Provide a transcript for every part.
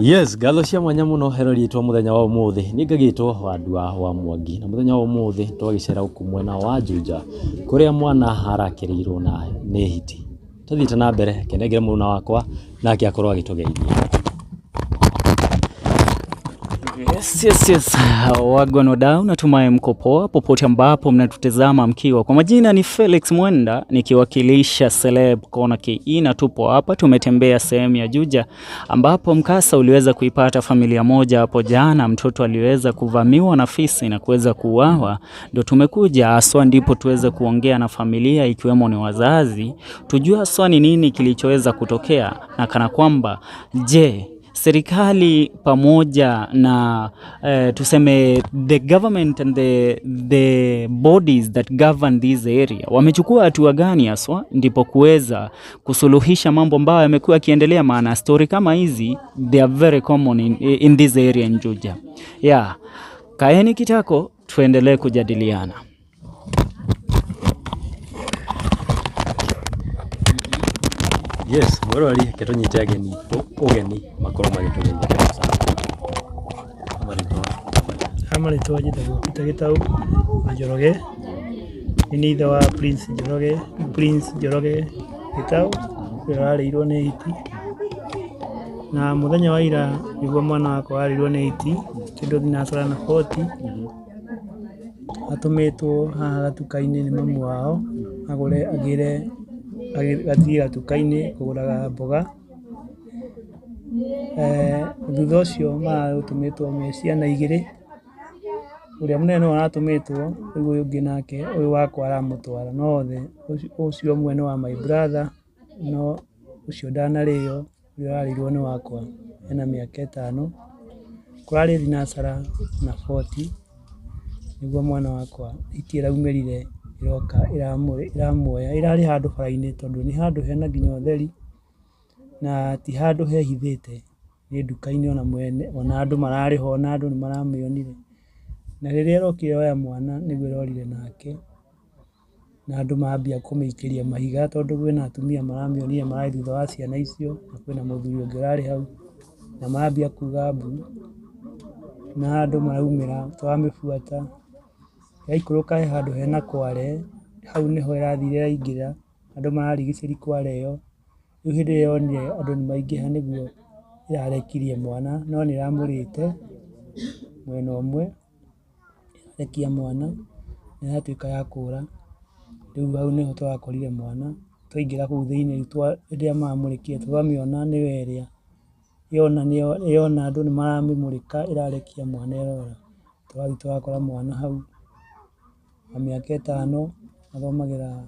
Yes, ngatho cia mwanya mũno herori itwa mũthenya wa ũmũthĩ. Niĩ ngagĩtwo Wandua wa Mwangi na mũthenya wa ũmũthĩ twagĩcera gũkũ mwena wa Juja kũrĩa mwana arakĩrĩirwo na nĩ hiti. Tũthiĩte na mbere kenengere mũruna wakwa nake akorwo agĩtũgeithia. Yes. Wagwan wadau, natumai mko poa popote ambapo mnatutazama mkiwa. Kwa majina ni Felix Mwenda nikiwakilisha Celeb Corner KE, na tupo hapa, tumetembea sehemu ya Juja ambapo mkasa uliweza kuipata familia moja hapo jana. Mtoto aliweza kuvamiwa na fisi na kuweza kuuawa, ndio tumekuja haswa ndipo tuweze kuongea na familia ikiwemo ni wazazi, tujue haswa ni nini kilichoweza kutokea na kana kwamba je, serikali pamoja na tuseme the government and the bodies that govern this area wamechukua hatua gani haswa ndipo kuweza kusuluhisha mambo ambayo yamekuwa yakiendelea, maana story kama hizi they are very common in this area in Juja. Yeah, kaeni kitako tuendelee kujadiliana. Yes, mwĩroreri reke tũnyite ageni ũgeni makorwo magĩtũgeithia. Karibu sana. Marĩtwa? Ha marĩtwa njĩtagwo Peter Gĩtaũ wa Njoroge, nĩ niĩ ithe wa Prince Njoroge, Prince Njoroge Gĩtaũ ũrĩa ũrarĩirwo nĩ hiti. Na mũthenya wa ira nĩguo mwana wakwa arĩirwo nĩ hiti kĩndũ thinacara na 40, atũmĩtwo haha gatuka-inĩ nĩ mamu wao agũre agĩre gathiĩ gatuka-inĩ kũgũraga mboga. Thutha ũcio maragũtũmĩtwo me ciana igĩrĩ, ũrĩa mũnene nĩwe ũratũmĩtwo, rĩu ũyũ ũngĩ nake ũyũ wakwa aramũtwara, no othe ũcio ũmwe nĩ wa my brother, no ũcio ndanarĩo, ũrĩa ũrarĩirwo nĩ wakwa, ena mĩaka 5. Kũrarĩ thinacara na 40 nĩguo mwana wakwa hiti ĩraumĩrire ĩroka ĩramuoya, ĩrarĩ handũ bara-inĩ tondũ nĩ handũ hena nginya ũtheri na ti handũ hehithĩte, nĩ nduka-inĩ ona mwene ona andũ mararĩ ho ona andũ nĩ maramĩonire. Na rĩrĩa ĩrokire yoya mwana nĩguo ĩrorire nake, na andũ mambia kũmĩikĩria mahiga tondũ kwĩna atumia maramĩonire mararĩ thutha wa ciana icio, na kwĩna mũthuri ũngĩ ũrarĩ hau, na mambia kuga mbu, na andũ maraumĩra tũramĩbuata, yaikũrũka he handũ hena kware, hau nĩho ĩrathire ĩraingĩra, andũ mararigicĩria kware ĩyo, rĩu hĩndĩ ĩrĩa yonire andũ nĩ maingĩha nĩguo ĩrarekirie mwana, no nĩ ĩramũrĩte mwena ũmwe, ĩrarekia mwana, na ĩratuĩka ya kũra, rĩu hau nĩho tũrakorire mwana, twaingĩra kũu thĩinĩ hĩndĩ ĩrĩa maramũrĩkire twamĩona nĩyo ĩrĩa, yona andũ nĩ maramĩmũrĩka ĩrarekia mwana ĩrora, twathiĩ tũrakora mwana hau wa mĩaka 5, athomagĩra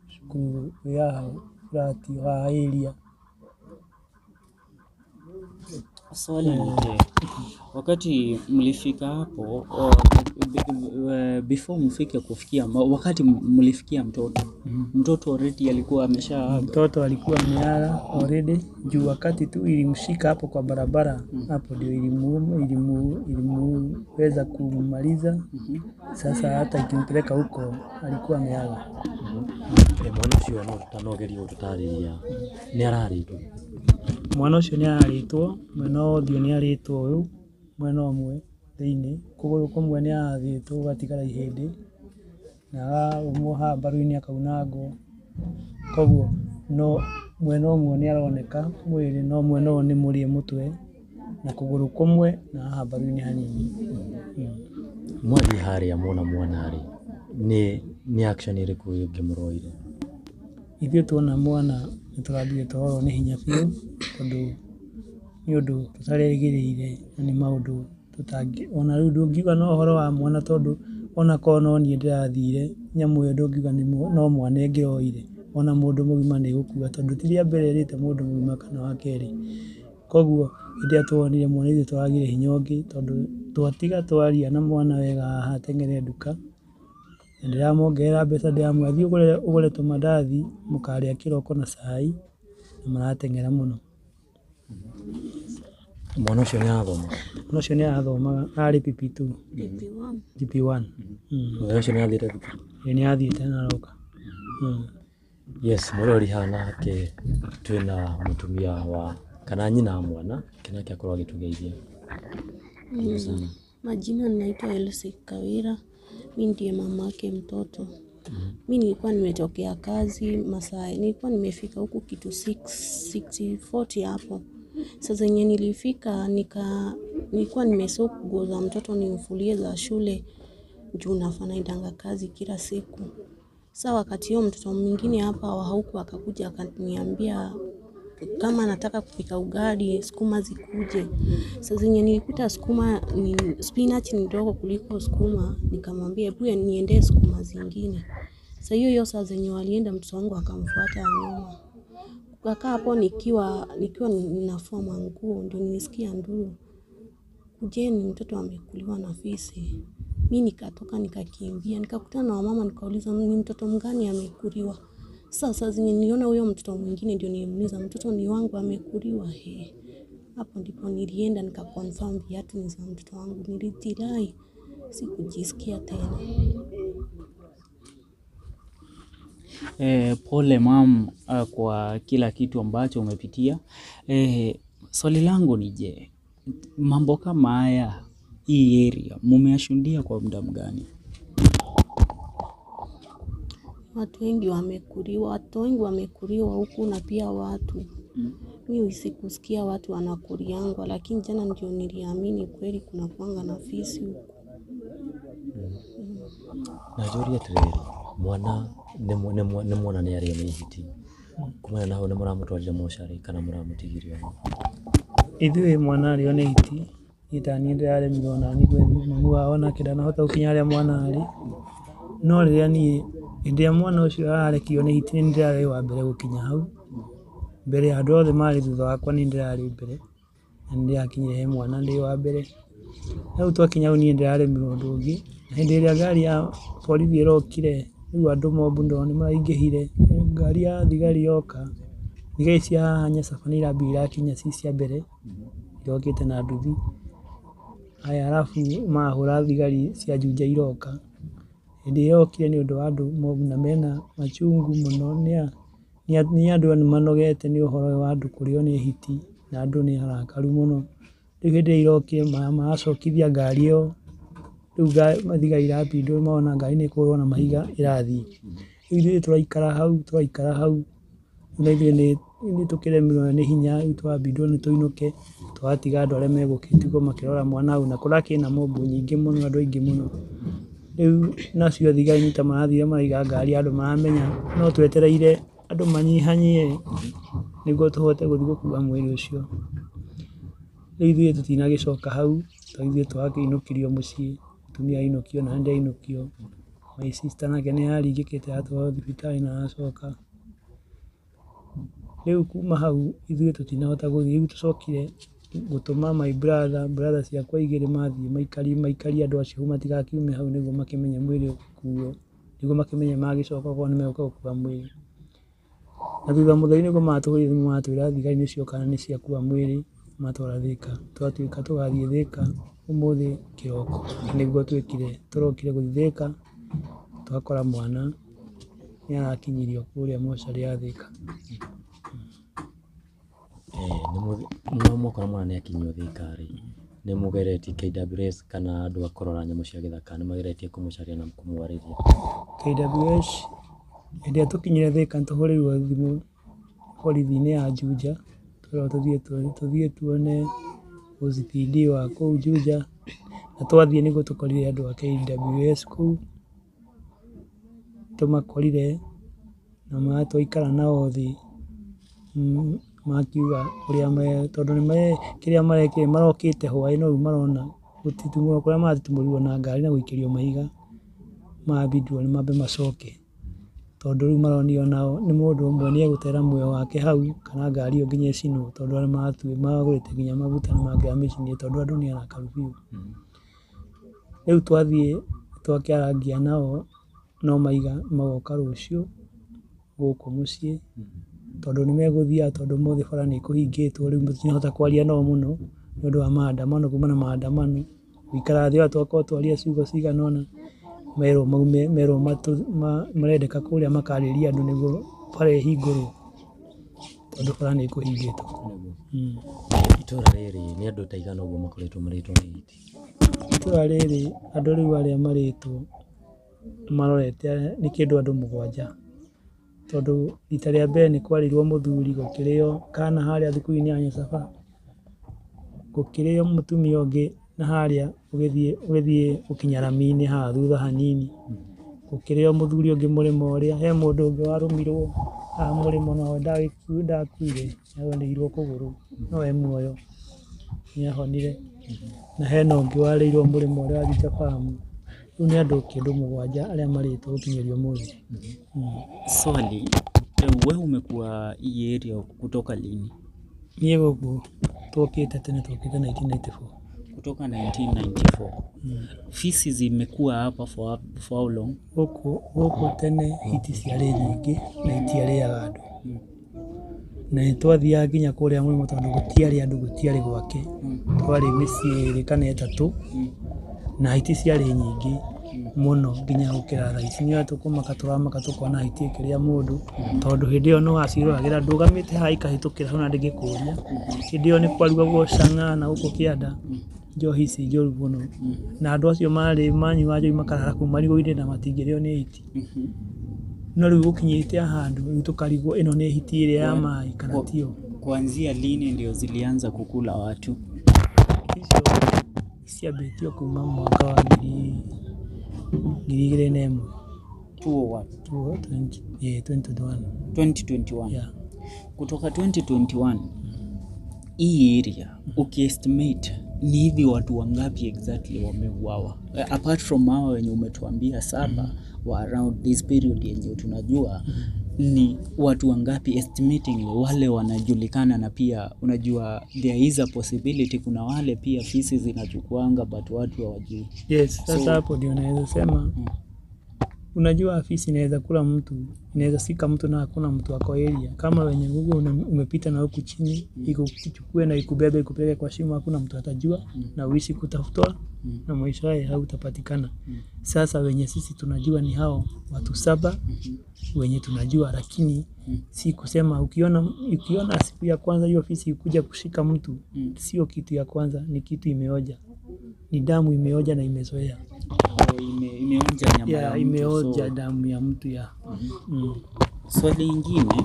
cukuru wĩ haha flat haha area. Swali ni je, wakati mlifika hapo before mfike kufikia wakati mlifikia mtoto, mtoto already alikuwa ameshaaga? Mtoto alikuwa ameaga already, juu wakati tu ilimshika hapo kwa barabara, hapo ndio ilimuweza kumaliza. Sasa hata ikimpeleka huko alikuwa ameaga. Mwana ũcio no ũgerie gũtũtarĩria nĩ ararĩtwo? Mwana ũcio nĩ ararĩtwo, mwena wa ũthiũ nĩ arĩtwo ũyũ, mwena ũmwe thĩinĩ, kũgũrũ kũmwe nĩ arathĩtwo gũgatigara ihĩndĩ, na akarũmwo haha mbaru-inĩ akaunangwo, koguo no mwena ũmwe nĩ aroneka mwĩrĩ, no mwena ũyũ nĩ mũrĩe mũtwe na kũgũrũ kũmwe na haha mbaru-inĩ hanini. Mwathiĩ harĩa mwona mwana rĩ, nĩ action ĩrĩkũ ĩngĩ mũroire? Ithuĩ tuona mwana nĩ tũrambire tworwo nĩ hinya biũ, tondũ nĩ ũndũ tũtarerĩgĩrĩire na nĩ maũndũ ona rĩu ndũngiuga no ũhoro wa mwana tondũ ona korwo no niĩ ndĩrathire nyamũ ĩyo ndũngiuga no mwana ĩngĩroire, ona mũndũ mũgima nĩ ĩgũkua tondũ ti rĩa mbere ĩrĩte mũndũ mũgima kana wa kerĩ. Koguo hĩndĩ ĩrĩa tuonire mwana ithuĩ tũragire hinya ũngĩ tondũ twatiga twaria na mwana wega haha ateng'ere nduka, na ndĩramuongerera mbeca ndĩramwĩra thiĩ ũgũre tũmandathi mũkarĩa kĩroko na cai, na marateng'era mũno. Mwana ũcio nĩ arathoma? Mwana ũcio nĩ arathomaga, arĩ PP2. PP1. Mũthenya ũcio nĩ athiĩte thukuru? Ĩĩ nĩ athiĩte na aroka. Yes, mũrori haha nake twĩna mũtumia wa Kana nyina wa mwana nake akorwo agĩtũgeithia. Karibu sana. Majina ninaitwa Elsie Kawira, mi ndiye mamake mtoto. Mi nilikuwa nimetokea kazi masaa, nilikuwa nimefika huku kitu 6:40 hapo. Sasa yenye nilifika nilikuwa nimesoak nguo za mtoto nimfulie za shule juu nafaa naendanga kazi kila siku. Sa wakati huo mtoto mwingine hapa wa huku akakuja akaniambia kama nataka kupika ugali sukuma zikuje. Saa zenye nilikuta sukuma ni spinach ni ndogo kuliko sukuma, nikamwambia hebu niendee sukuma zingine. Sa hiyo hiyo saa zenye walienda mtoto wangu akamfuata nyuma. Kukakaa hapo nikiwa ninafua manguo ndio nilisikia nduru. Kujeni mtoto amekuliwa na fisi. Mi nikatoka nikakimbia, nikakutana na wamama nikauliza ni mtoto mgani amekuliwa. Sasa zenye niliona huyo mtoto mwingine ndio nilimuuliza mtoto ni wangu amekuliwa he. Hapo ndipo nilienda nikaconfirm viatu ni za mtoto wangu, nilizirai sikujisikia tena. Pole mam, kwa kila kitu ambacho umepitia. Swali langu ni je, mambo kama haya hii area mumeyashuhudia kwa muda mgani? Watu wengi wamekuliwa, watu wengi wamekuliwa huku na pia watu mi sikusikia watu wanakuliangwa, lakini jana ndio niliamini kweli kuna kuanga na fisi huku. Na njũrie atĩrĩrĩ, mwana nĩ mwana nĩ arĩo nĩ hiti, kumana na hau nĩ mũramũtwarire mocarĩ kana mũramũtigire o? Ithuĩ mwana arĩo nĩ hiti, niĩ ta niĩ ndĩraremirwo nani gwetha mami wao nake ndanahota gũkinya harĩa mwana arĩ. No rĩrĩa niĩ hĩndĩ ĩrĩa mwana ũcio ararekio nĩ hiti nĩ ndĩrarĩ wa mbere gũkinya hau. Mbere ya andũ othe marĩ thutha wakwa nĩ ndĩrarĩ mbere, na nĩ ndĩrakinyire he mwana ndĩ wa mbere. Rĩu twakinya hau niĩ ndĩraremirwo ũndũ ũngĩ, na hĩndĩ ĩrĩa ngari ya borithi ĩrokire, rĩu andũ mob ndona nĩ maraingĩhire, ngari ya thigari yoka, thigari cia haha Nyacaba nĩ irambire irakinya ci cia mbere, irokĩte na nduthi. Haya arabu mahũra thigari cia Juja iroka. Hĩndĩ ĩrĩa yokire nĩ ũndũ wa andũ mob na mena machungu mũno nĩ andũ nĩ manogete nĩ ũhoro ũyũ wa andũ kũrĩo nĩ hiti na andũ nĩ arakaru mũno. Rĩu hĩndĩ ĩrĩa irokire maracokithia ngari ĩyo, rĩu thigari irabindwo marona ngari nĩ ĩkũhũrwo na mahiga ĩrathiĩ. Rĩu ithuĩ tũraikara hau tũraikara hau, na ithuĩ nĩ tũkĩremirwo nĩ hinya, rĩu tũrabindwo nĩ tũinũke, tũratiga andũ arĩa megũgĩtigwo makĩrora mwana hau, na kũrakĩrĩ na mob nyingĩ mũno andũ aingĩ mũno. Rĩu nacio thigari nĩ ta marathire maraiga ngari andũ maramenya, no twetereire andũ manyihanyihie nĩguo tũhote gũthiĩ gũkua mwĩrĩ ũcio. Rĩu ithuĩ tũtinagĩcoka hau, tondũ ithuĩ tũrakĩinũkirio mũciĩ, mũtumia ainũkio na niĩ ndainũkio. My sister nake nĩ araringĩkĩte atwarwo thibitarĩ na aracoka. Rĩu kuma hau ithuĩ tũtinahota gũthiĩ, rĩu tũcokire gũtũma my brother, brother ciakwa igĩrĩ mathiĩ maikarie andũ acio matigakiume hau nĩguo makĩmenye mwĩrĩ ũgĩkuo, nĩguo makĩmenye magĩcoka okorwo nĩ megũka gũkua mwĩrĩ. Na thutha mũtheri nĩguo matũhũrire thimũ matwĩra thigari nĩ cioka na nĩ ciakua mwĩrĩ matwara Thĩka. Twatuĩka tũgathiĩ Thĩka ũmũthĩ kĩroko nĩguo twĩkire, tũrokire gũthiĩ Thĩka twakora mwana nĩ arakinyirio kũrĩa mocarĩ ya Thĩka. Nĩ mwakora mwana nĩ akinyio Thĩka rĩ, nĩ mũgeretie KWS kana andũ a kũrora nyamũ cia gĩthaka nĩ mageretie kũmũcaria na kũmwarĩria? KWS hĩndĩ ĩrĩa tũkinyire Thĩka nĩ tũhũrĩirwo thimũ borithi-inĩ ya Juja, twerwo tũthiĩ tuone OCPD wa kũu Juja, na twathiĩ nĩguo tũkorire andũ a KWS kũu, tũmakorire na twaikara nao thĩ makiuga ũrĩa tondũ kĩrĩa marekire marokĩte hwaĩ no rĩu marona gũtitimũrwo kũrĩa maratitimũrirwo na ngari na gũikĩrio mahiga, marabindwo nĩ mambe macoke, tondũ rĩu maronio onao nĩ mũndũ ũmwe nĩ egũtera muoyo wake hau kana ngari ĩyo nginya ĩcinwo, tondũ arĩa maragũrĩte nginya maguta nĩ mangĩramĩcinire tondũ andũ nĩ arakaru biũ. Rĩu twathiĩ twakĩarangia nao no maiga magoka rũciũ gũkũ mũciĩ, tondũ nĩ megũthiaga tondũ ũmũthĩ bara nĩ ĩkũhingĩtwo rĩu tũtinahota kwaria nao mũno nĩ ũndũ wa maandamano, kuma na maandamano, gũikara thĩ twakorwo twaria ciugo cigana ũna, merwo maume, merwo marendeka kũrĩa makarĩrie andũ nĩguo bara ĩhingũrwo. Tondũ bara nĩ ĩkũhingĩtwo. Itũra rĩrĩ nĩ andũ ta aigana ũguo makoretwo marĩtwo nĩ hiti? Itũra rĩrĩ andũ rĩu arĩa marĩtwo marorete nĩ kĩndũ andũ 7. Tondũ rita rĩa mbere nĩ kwarĩirwo mũthuri gũkĩrĩo kana harĩa thukuru-inĩ ya Nyacaba, gũkĩrĩo mũtumia ũngĩ na harĩa ũgĩthiĩ gũkinya rami-inĩ haha thutha hanini, gũkĩrĩo mũthuri ũngĩ mũrĩmo ũrĩa, he mũndũ ũngĩ warũmirwo haha mũrĩmo no ndakuire, nĩarũmirwo kũgũrũ no e muoyo, nĩahonire. Na hena ũngĩ warĩirwo mũrĩmo ũrĩa wa Juja Farm. Rĩu nĩ andũ kĩndũ 7 arĩa marĩtwo gũkinyĩria ũmũthĩ. Swali, wewe umekuwa hii area kutoka lini? Niĩ gũkũ twokĩte tene, twokĩte 1994. Kutoka 1994. Fisi zimekuwa hapa for how long? Gũkũ tene hiti ciarĩ nyingĩ na itiarĩaga andũ. Na nĩ twathiaga nginya kũrĩa mũrĩmo tondũ gũtiarĩ andũ, gũtiarĩ gwake. Twarĩ mĩciĩ 2 kana 3 na hiti ciarĩ nyingĩ mũno nginya gũkĩra thaa ici. Nĩ tũkũmaka tũramaka tũkona hiti ĩkĩrĩa mũndũ, tondũ hĩndĩ ĩyo nĩ waciroragĩra ndũgamĩte haha ikahĩtũkĩra hau na ndĩngĩkũria. Hĩndĩ ĩyo nĩ kwarugagwo cang'aa na gũkũ kĩanda, njohi ici njũru mũno. Na andũ acio marĩ manyua njohi makarara kũu marigũ-inĩ na matingĩrĩo nĩ hiti. No rĩu gũkinyĩte handũ rĩu tũkarigwo ĩno nĩ hiti ĩrĩa ya maĩ kana tiyo. Kuanzia lini ndio zilianza kukula watu? Icio ciambĩtio kuma mwaka wa 2001. 201. Two, twenty, yeah, 2021. 2021. Yeah. Kutoka 2021 hii area ukiestimate ni hivi watu wangapi exactly wameuawa? Apart from hawa wenye umetuambia 7 wa around this period yenye tunajua, ni watu wangapi estimating wale wanajulikana? Na pia unajua there is a possibility kuna wale pia fisi zinachukuanga but watu hawajui. Yes, sasa hapo ndio naweza sema, unajua fisi inaweza kula mtu, inaweza sika mtu na hakuna mtu ako area. Kama wenye nguvu umepita na huku chini, ikuchukue na ikubebe ikupeleke kwa shimo, hakuna mtu atajua na uishi kutafutwa na maisha yake hautapatikana. Sasa wenye sisi tunajua ni hao watu 7 wenye tunajua, lakini si kusema ukiona siku ya kwanza hiyo fisi ikuja kushika mtu, sio kitu ya kwanza, ni kitu imeoja. Ni damu imeoja na imezoea. Oh, imeonja nyama Ya, ya mtu, imeoja so damu ya mtu ya. Swali lingine,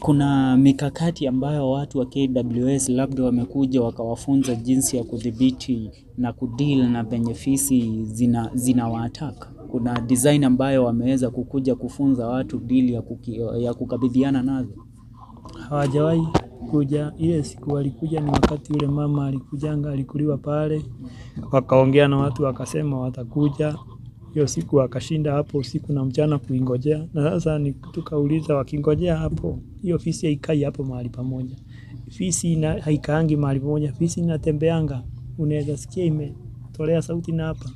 kuna mikakati ambayo watu wa KWS labda wamekuja wakawafunza jinsi ya kudhibiti na kudeal na penye fisi zinawaattack? Kuna design ambayo wameweza kukuja kufunza watu deal ya kukabidhiana nazo? Hawajawahi kuja. Ile siku walikuja ni wakati yule mama alikujanga, alikuliwa pale, wakaongea na watu wakasema watakuja. Hiyo siku wakashinda hapo usiku na mchana kuingojea. Na sasa ni tukauliza wakingojea hapo, hiyo fisi haikai hapo mahali pamoja. Fisi haikaangi mahali pamoja, fisi inatembeanga. Unaweza sikia imetolea sauti na hapa.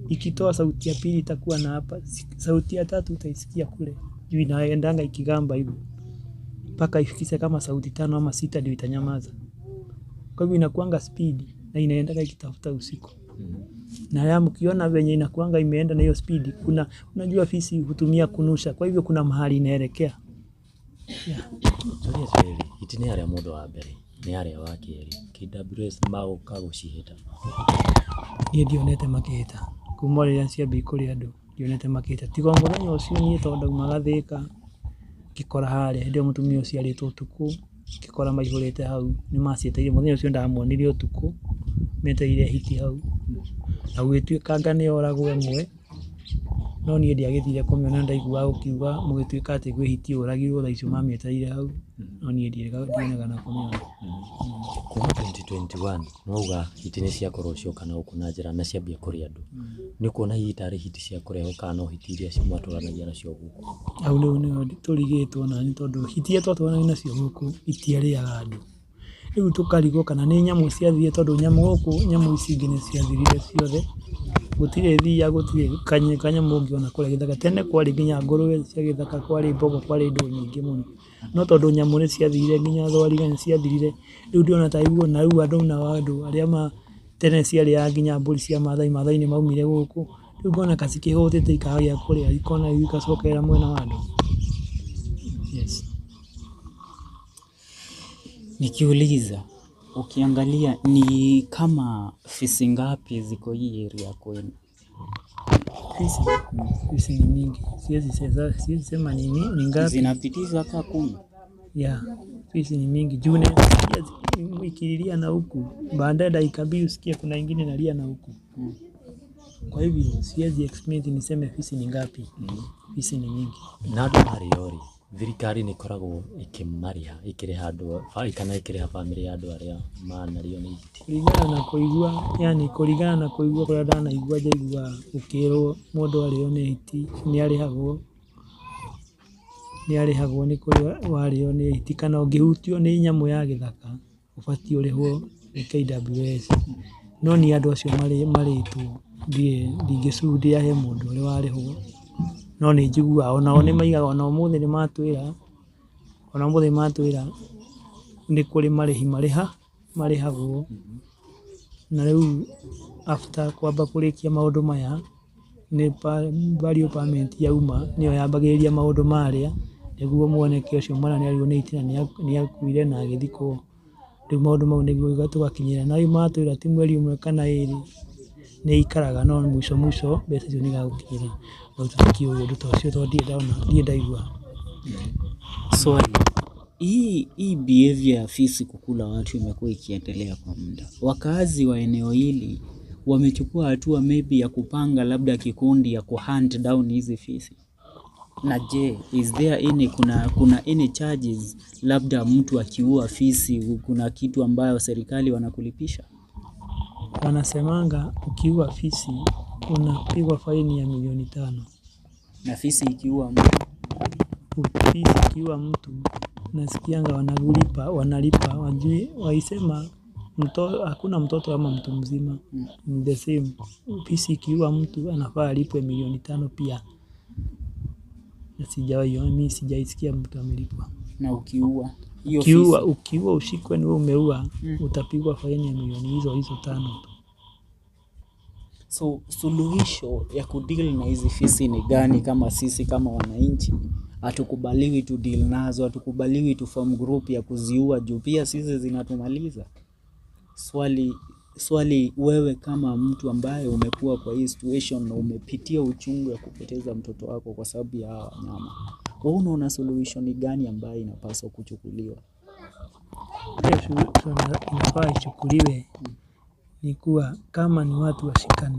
Ikitoa sauti ya pili itakuwa na hapa, sauti ya tatu utaisikia kule. Juu inaendanga ikigamba hivyo. Mpaka ifikishe kama sauti 5 ama 6 ndio itanyamaza. Kwa hivyo inakuanga speed na inaendaga ikitafuta usiku. Na ya mkiona venye inakuanga imeenda na hiyo speed, unajua fisi hutumia kunusha, kwa hivyo kuna mahali inaelekea. Yeah. Turie tweri, hiti nĩ harĩa mũndũ wa mbere, nĩ harĩa wa kerĩ, KWS magoka gũcihĩta. Niĩ ndionete makĩhĩta. Kuma rĩrĩa ciambia kũrĩa andũ, ndionete makĩhĩta. Tiga mũthenya ũcio niĩ tondũ ndaumaga Thĩka, ngĩkora harĩa, hĩndĩ ĩyo mũtumia ũcio arĩtwo ũtukũ, ngĩkora maihũrĩte hau, nĩmacietereire. Mũthenya ũcio ndamonire ũtukũ, metereire hiti hau. Na gũgĩtuĩka anga nĩyoragwo ĩmwe, no niĩ ndiagĩthire kũmĩona, ndaiguaga gũkiuga mũgĩtuĩka atĩ kwĩ hiti yũragirwo thaa icio mamĩetereire hau, no niĩ ndionaga na kũmĩona. Kuma 2021, nĩwauga hiti nĩ ciakorwo cioka na gũkũ na njĩra na ciambia kũrĩa andũ. Nĩ ũkuona hihi tarĩ hiti cia kũrehwo kana no hiti iria mwatũranagia nacio gũkũ? Hau rĩu nĩho tũrigĩtwo na nĩ tondũ hiti iria twatũranagia nacio gũkũ itiarĩaga andũ. Rĩu tũkarigwo kana nĩ nyamũ ciathire, tondũ nyamũ gũkũ, nyamũ ici ingĩ nĩ ciathirire ciothe. Gũtirĩ thiia, gũtirĩ kanyamũ ũngĩona kũrĩa gĩthaka. Tene kwarĩ nginya ngũrũwe cia gĩthaka, kwarĩ mbogo, kwarĩ ndũũ nyingĩ mũno. No tondũ nyamũ nĩ ciathirire, nginya thwariga nĩ ciathirire, rĩu ndĩrona ta rĩu ona rĩu andũ nao andũ arĩa ma tene ciarĩaga nginya mbũri cia Maathai, Maathai nĩ maumire gũkũ. Rĩu ngona ta cikĩhũtĩte ikaga gĩa kũrĩa, ikona rĩu igacokerera mwena wa andũ. Yes. Nikiuliza, ukiangalia ni kama fisi ngapi ziko hii area kwenu? Fisi, fisi ni mingi, siwezi sema ni ngapi. Zinapitiza kaa 10. Yeah, fisi ni mingi juu unaweza sikia ikililia na huku, baadaye dakika 2 usikie kuna ingine inalia na huku. Kwa hivyo siwezi explain niseme fisi ni ngapi. Fisi ni nyingi. Na andũ marĩo rĩ, thirikari nĩ ĩkoragwo ĩkĩmarĩha, ĩkĩrĩha andũ kana ĩkĩrĩha bamĩrĩ ya andũ arĩa manarĩo nĩ hiti? Kũringana na kũigua, yani kũringana na kũigua kũrĩa ndanaigua, njaigua gũkĩrwo mũndũ arĩo nĩ hiti nĩ arĩhagwo, nĩ arĩhagwo nĩ kũrĩa warĩo nĩ hiti, kana ũngĩhutio nĩ nyamũ ya gĩthaka ũbatiĩ ũrĩhwo nĩ KWS. No niĩ andũ acio marĩtwo ndingĩcudia he mũndũ ũrĩ warĩhwo, no nĩ njiguaga onao nĩ maigaga, ona ũmũthĩ nĩ matwĩra, ona ũmũthĩ nĩ matwĩra nĩ kũrĩ marĩhi marĩhagwo, na rĩu after kwamba kũrĩkia maũndũ maya nĩ burial permit yauma nĩyo yambagĩrĩria maũndũ marĩa, nĩguo muoneke ũcio mwana nĩ arĩirwo nĩ hiti na nĩ akuire na agĩthikwo. Rĩu maũndũ mau nĩguo tũgakinyĩra, na rĩu matwĩra ti mweri ũmwe kana ĩrĩ nĩ ikaraga, no mũico mũico mbeca icio nĩ igagũkinyĩra. No tũtikĩũĩ ũndũ ta ũcio tondũ ndirĩ ndona, ndirĩ ndaigua. Swali, hii behavior ya fisi kukula watu imekuwa ikiendelea kwa muda. Wakazi wa eneo hili wamechukua hatua maybe ya kupanga labda kikundi ya kuhunt down hizi fisi? Na je, is there any, kuna any charges labda mtu akiua fisi kuna kitu ambayo serikali wanakulipisha? Wanasemanga ukiua fisi unapigwa faini ya milioni 5. Na fisi ikiua mtu? Fisi ikiua mtu nasikianga wanalipa, wanalipa, wajui, walisema hakuna mtoto ama mtu mzima, ni the same. Fisi ikiua mtu anafaa alipwe milioni 5 pia. Na sijawahi, mimi sijaisikia mtu amelipwa. Na ukiua hiyo Ukiua, fisi? ukiua ushikwe ni wewe umeua, utapigwa faini ya milioni hizo hizo 5 tu. So suluhisho ya kudeal na hizi fisi ni gani? Kama sisi kama wananchi hatukubaliwi tu deal nazo, hatukubaliwi tu form group ya kuziua juu pia sisi zinatumaliza. Swali, wewe kama mtu ambaye umekuwa kwa hii situation na umepitia uchungu ya kupoteza mtoto wako kwa sababu ya hawa wanyama, wewe unaona suluhisho ni gani ambayo inapaswa kuchukuliwa? Hiyo suluhisho inafaa ichukuliwe ni kuwa kama ni watu washikane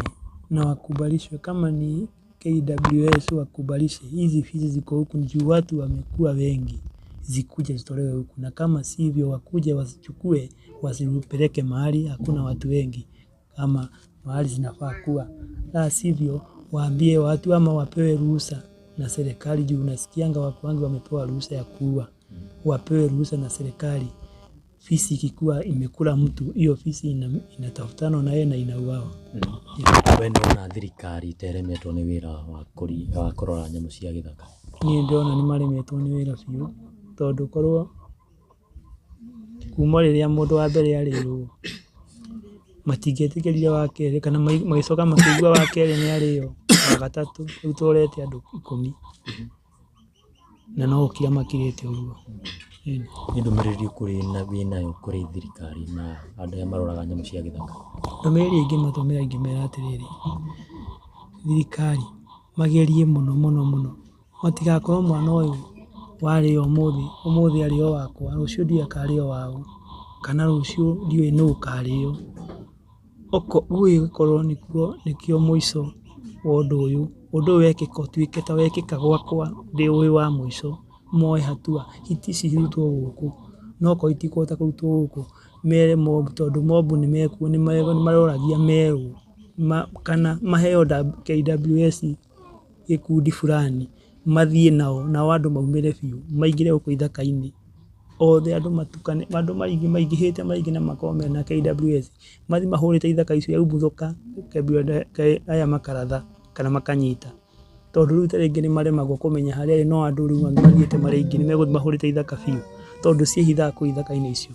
na wakubalishwe, kama ni KWS wakubalishe hizi fisi ziko huku juu watu wamekuwa wengi, zikuje zitolewe huku, na kama sivyo wakuje wasichukue wasipeleke mahali hakuna watu wengi kama mahali zinafaa kuwa, la sivyo waambie watu ama wapewe ruhusa na serikali, juu unasikianga watu wengi wamepewa ruhusa ya kuua, wapewe ruhusa na serikali. Fisi ikikuwa imekula mtu, hiyo fisi inatafutana na yeye na inauawa. We nĩwona thirikari ĩteremetwo nĩ wĩra wa kũrora nyamũ cia gĩthaka? Niĩ ndĩrona nĩ maremetwo nĩ wĩra biũ, tondũ korwo kuma rĩrĩa mũndũ wa mbere arĩirwo, matingĩetĩkĩrire wa kerĩ, kana magĩcoka makĩigua wa kerĩ nĩ arĩo, wa gatatũ, rĩu tũrorete andũ 10 na no gũkira makirĩte ũguo. Nĩ ndũmĩrĩri ĩrĩkũ wĩnayo kũrĩ thirikari na andũ arĩa maroraga nyamũ cia gĩthaka? Ndũmĩrĩri ingĩmatũmĩra ingĩmera atĩrĩrĩ, thirikari magerie mũno mũno mũno, matigakorwo mwana ũyũ warĩo ũmũthĩ, ũmũthĩ arĩo wakwa, rũciũ ndiũĩ akarĩo waũ, kana rũciũ ndiũĩ nũ ũkarĩo. Gũgĩkorwo nĩkĩo mũico wa ũndũ ũyũ, ũndũ ũyũ wekĩka ũtuĩke ta wekĩka gwakwa ndĩ wĩ wa mũico, moe hatua, hiti ici irutwo gũkũ, no korwo itikũhota kũrutwo gũkũ, mere mob, tondũ mob nĩ maroragia merwo, kana maheo KWS gĩkundi fulani, mathiĩ nao, nao andũ maumĩre biũ, maingĩre gũkũ ithaka-inĩ, othe andũ matukane, andũ maingĩhĩte maingĩ na makorwo mena KWS, mathiĩ mahũrĩte ithaka icio yaumbuthũka aya makaratha kana makanyita, tondũ rĩu ta rĩngĩ nĩ maremagwo kũmenya harĩa ĩrĩ, no andũ rĩu mathiĩte marĩ aingĩ nĩ megũthiĩ mahũrĩte ithaka biũ, tondũ ciĩhithaga kũu ithaka-inĩ icio.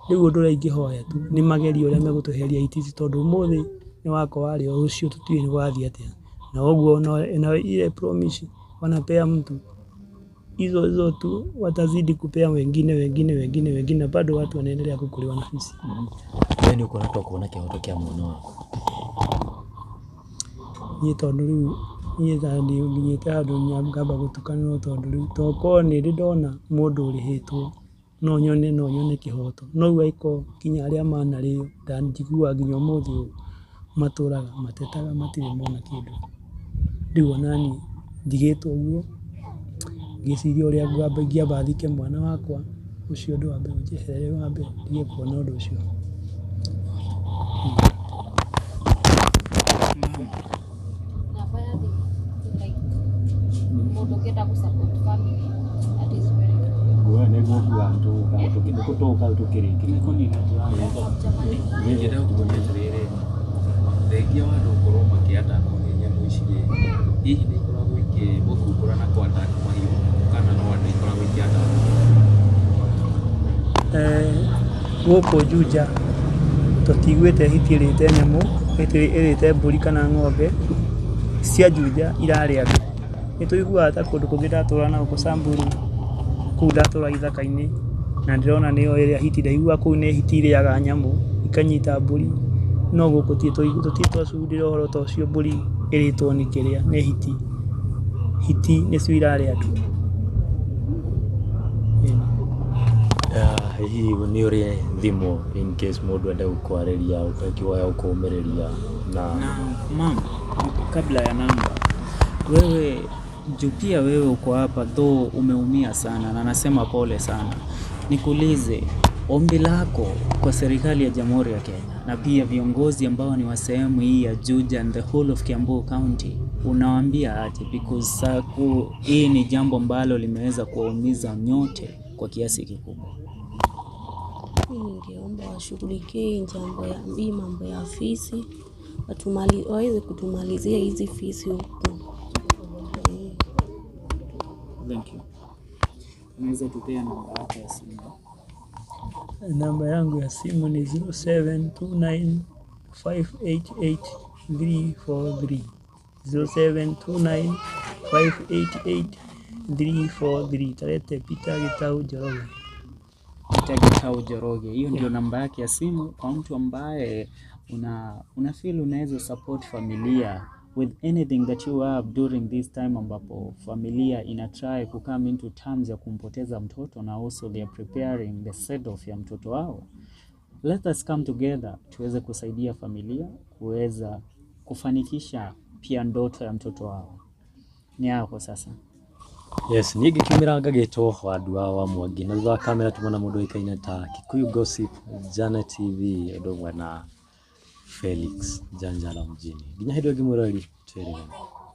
Rĩu ũndũ ũrĩa ingĩhoya tu nĩ magerie ũrĩa megũtweheria hiti ici, tondũ ũmũthĩ nĩ wakwa warĩo, rũciũ tũtiũĩ nĩ gũgathiĩ atĩa. Na ũguo na ile promise wanapea mtu. Hizo hizo tu watazidi kupea wengine wengine wengine wengine, na bado watu wanaendelea kukuliwa na fisi. We nĩ ũkuona ta ũkuona kĩhoto kĩa mwana waku? Niĩ tondũ rĩu niĩ ta nginyĩte handũ ngamba gũtukanĩrwo, tondũ rĩu tokorwo nĩ ndĩ ndona mũndũ ũrĩhĩtwo, no nyone kĩhoto. No rĩu angĩkorwo nginya arĩa manarĩo, njiguaga nginya ũmũthĩ ũyũ matũraga matetaga matirĩ mona kĩndũ. Rĩu onaniĩ ndigĩtwo ũguo ngĩciria ũrĩa ingĩamba thike mwana wakwa, ũcio ũndũ wa mbere ũnjeherere wa mbere ndige kuona ũndũ ũcio. Namba ya thimũ, like mũndũ ũngĩenda gũ support family, that is very good. Nĩguo nguga tũka tũkĩrĩkĩria. Ingĩenda gũkũria atĩrĩrĩ, thengia wa andũ gũkorwo makĩ-attack-wo nĩ nyamũ ici rĩ, hihi nĩ ikoragwo ikĩmũthumbũra na kũ-attack mahiũ kana no andũ ikoragwo ikĩ-attack? Gũkũ Juja tũtiguĩte hiti ĩrĩte nyamũ, hiti ĩrĩte mbũri kana ng'ombe, cia Juja irarĩa andũ. Nĩ tũiguaga ta kũndũ kũngĩ ndatũra na gũkũ Samburu, kũu ndatũra ithaka-inĩ, na ndĩrona nĩyo ĩrĩa hiti, ndaiguaga kũu nĩ hiti irĩaga nyamũ, ikanyita mbũri, no gũkũ tũtirĩ twashuhudia ũhoro ta ũcio mbũri ĩrĩtwo nĩ kĩrĩa, nĩ hiti. Hiti nĩcio irarĩa andũ. Hihi nĩ ũrĩ thimũ in case mũndũ ende gũkwarĩria, ũkakiwoya gũkũmĩrĩria na Na mam, kabla ya namba, wewe juu pia wewe uko hapa though umeumia sana na nasema pole sana. Nikuulize ombi lako kwa serikali ya Jamhuri ya Kenya na pia viongozi ambao ni wa sehemu hii ya Juja and the whole of Kiambu County, unawaambia aje? Because saku hii ni jambo ambalo limeweza kuwaumiza nyote kwa kiasi kikubwa. Mi ningeomba washughulikie hii jambo ya hii mambo ya fisi, waweze kutumalizia hizi fisi huku. Thank you. Unaweza tupea namba yako ya simu? Namba yangu ya simu ni 0729 588 343. 0729 588 343. Tarete Peter Gitau Njoroge. Peter Gitau Njoroge. Hiyo ndio namba yake ya simu kwa mtu ambaye una feel unaweza support familia with anything that you have during this time ambapo familia ina try ku come into terms ya kumpoteza mtoto na also they are preparing the send off ya mtoto wao. Let us come together tuweze kusaidia familia kuweza kufanikisha pia ndoto ya mtoto wao. Ni yako sasa. Yes, niĩ ngĩkiumĩra ngagĩtwo Wandua wa Mwangi, na thutha wa kamera tumona mũndũ ũĩkaine ta Kikuyu Gossip, Janet TV, ũndũ ũmwe na Felix Janjala mjini. Nginya hĩndĩ ĩngĩ mwĩroreri, twĩrĩgane.